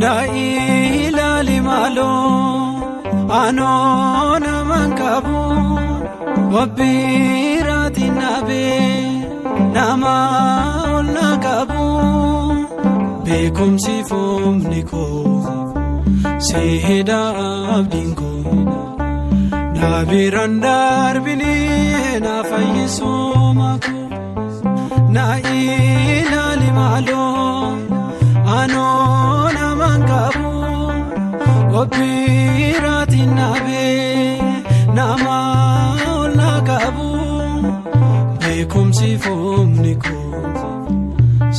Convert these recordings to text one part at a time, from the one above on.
Na ilaali maaloo anoo naman qabu wabbiraatiin dhaabee nama ol na qabu beekumsi foomni koo seeda abdiin koo na biraan darbinee na fayyisuu makoo na ilaali maaloo anoo naman qabu wabbiraatiin dhaabee nama ol na qabu beekumsi foomni koo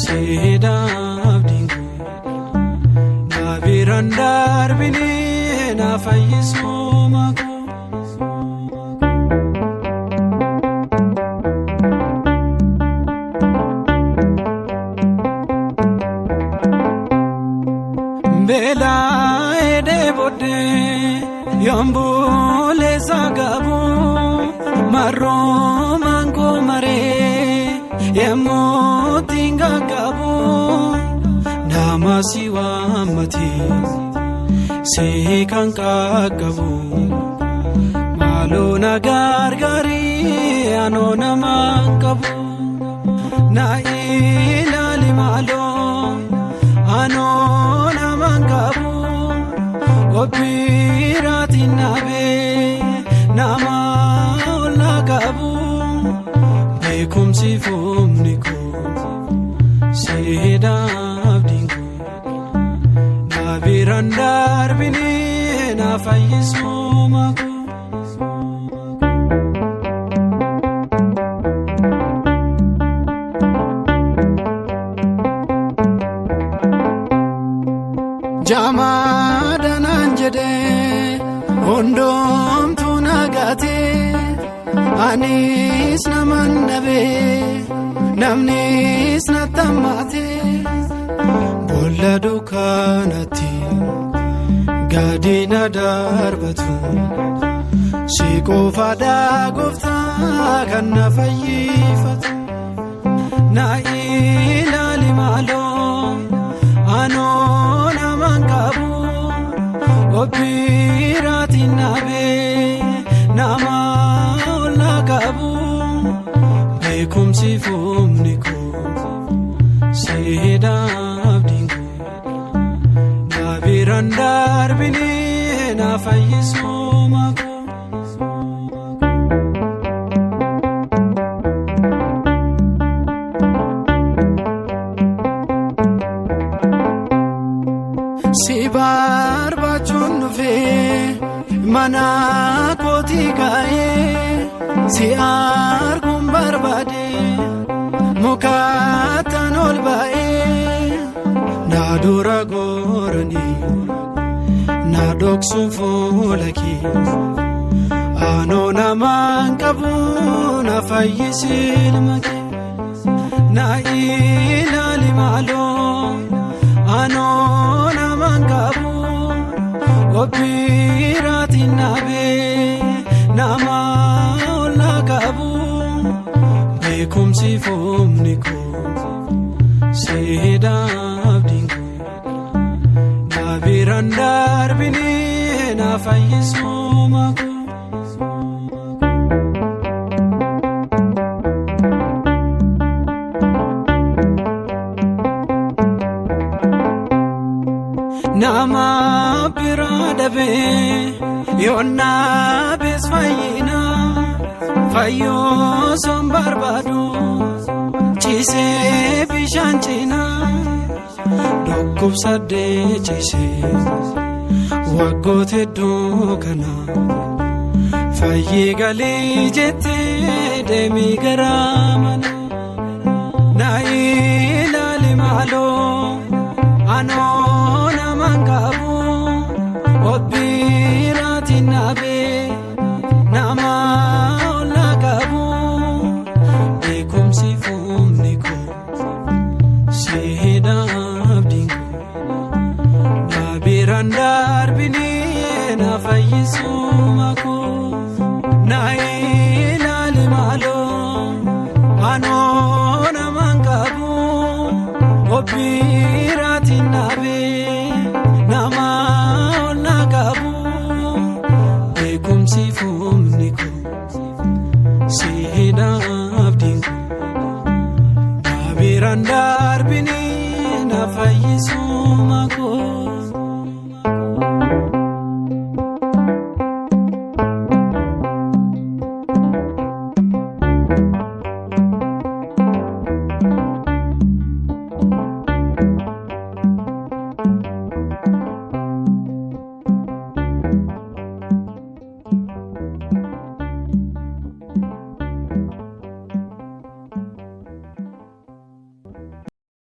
seeda abdiin koo na biraan darbinee na fayyisuu makoo. Beela'ee dheebodee yoombulee saagabu marroo maangoo maree yemmuu tingagabu nama si waammate si kan qaqqabu maaloo na gargaarii anoo nama qabu na ilaali maaloo anoo naman qabu wabbiraatiin dhaabee nama ol na qabu beekumsi foomni koo seeda abdiin koo na biraan darbinee na fayyisuu makoo. Jaamaadhaan jedhee hundoomtuu nagaatee anis naman dhabee namnis nattammaatee boolla dukkanatti gadi na darbatu si qofaadhaa gooftaa kan na fayyifatu na ilaali maaloo anoo naman qabu wabbiraatiin dhaabee nama ol na qabu beekumsi foomni koo seeda abdiin koo na biraan darbinee na fayyisuu makoo. Si barbaachuun dhufee mana kootii kaa'ee si arguun barbaade mukaatan ol ba'ee na dura gooranii na dhoksuun fuula kee anoo naman qabu na fayyisi ilma kee na ilaali maaloo anoo naman qabu wabbiraatiin dhaabee nama ol na qabu beekumsi foomni koo seeda abdiin koo na biraan darbinee na fayyisuu makoo. Nama biraa dhabee yoonnaa bees fayyina fayyoo son barbaadu ciisee bishaan cinaa dhukkubsadhee ciisee waggoota hedduu kana fayyii galii jettee deemii gara mana na ilaali maaloo anoo naman qabu wabbiraatiin dhaabee nama ol na qabu beekumsi foomni koo seeda abdiin koo na biraan darbinee na fayyisuu makoo. Na ilaali maaloo anoo namaan qabu obbiiraatiin dhaabee nama ol na qabu beekumsi fuumni koo si hidhaaf diinku. Naabiraan darbinii.